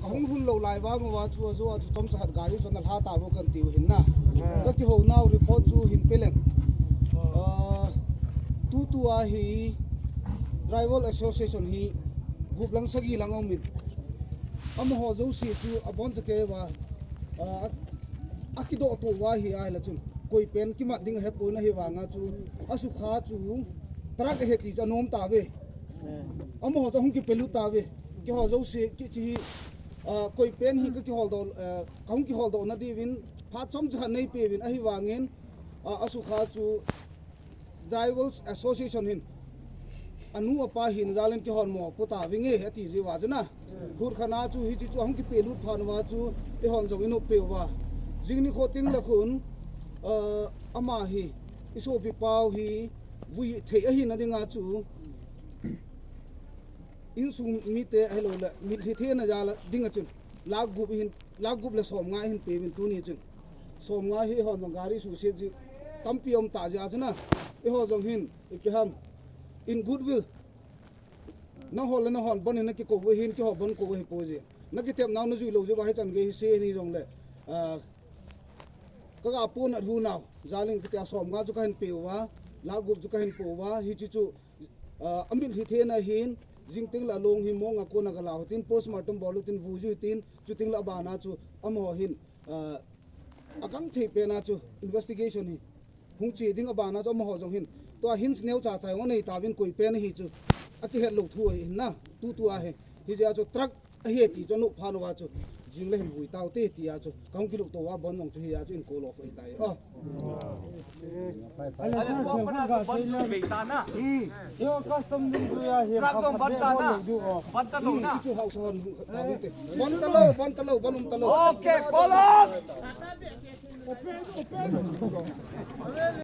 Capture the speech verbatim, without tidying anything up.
Kahung hun lou lai vang uva chu ajo a chu chomcha khat gari chu ana lha tauve kan tiu hin na. Kakihou nau report chu hin pe leng. Ah, tutu a hi Driver Association hi gup lang sagi lang aumin. Amaho jouse chu abon cha kei uva, ah, akidoh tou uva hi ahile chun koi pen kimat ding ahepon ahivanga chu asukha chu truck ahi ti chu anom tauve. Amaho chu ahung kipelut tauve. Keiho jouse kichi hi, ah, koi pen hi kakihol doh, ah, kahung kihol doh na diuvin phat chomcha khat neipeuvin ahivangin, ah, asukha chu Drivers Association hin anu apa hina jal in kihon mo po tauvinge ati jiuva chu na. Khut khat na chu hiche chu ahung kipelut phat uva chu eihon jong inop peh uva. Jing nikho teng le khun, ah, ama hi isopi pau hi vui thei ahina dinga chu insung mite ahilouleh mitlhi thena jal a dinga chun lakh gup hin, lakh gup le somnga hin peuvin tuni chun. Somnga hi eihon jong gari suhset ji tampi um ta jeh a chu na. Eiho jong hin ipi ham, in goodwill. Nangho le nanghon bon in nakikou u ahin, keiho bon kou u ahipoi je. Nakitep nau najui lou jeh uva hichan gei hi se ni jongle, ah, kaga ponat hu nau jal in kitia somnga chu kahin peh uva, lakh gup chu kahin po uva, hiche chu, ah, amitlhi thena hin, jing teng le along hi morgue a kona galah u hitin, postmortem bol u hitin, vuiju hitin, chuteng le abana chu amaho hin, ah, agangthei pena chu investigation hi hung che ding abana chu amaho jong hin tua hints neocha cha jong anei tauvin koi pen ahi chu akihet lou thu ahi na, tutu a hi. Hijeh a chu truck ahi ti chu anop phat uva chu jing le hin vui taute tia chu kahung kilupto uva bon jong chu hia chu in call off ahitai. Oh. Ale, sir, sir, sir, sir, sir. Yo, custom din tu ya hi. Truck jong ban ta na. Ban ta lou na. Chu hausa hon taute. Ban ta lou, ban ta lou, ban um ta lou. Okay, call off.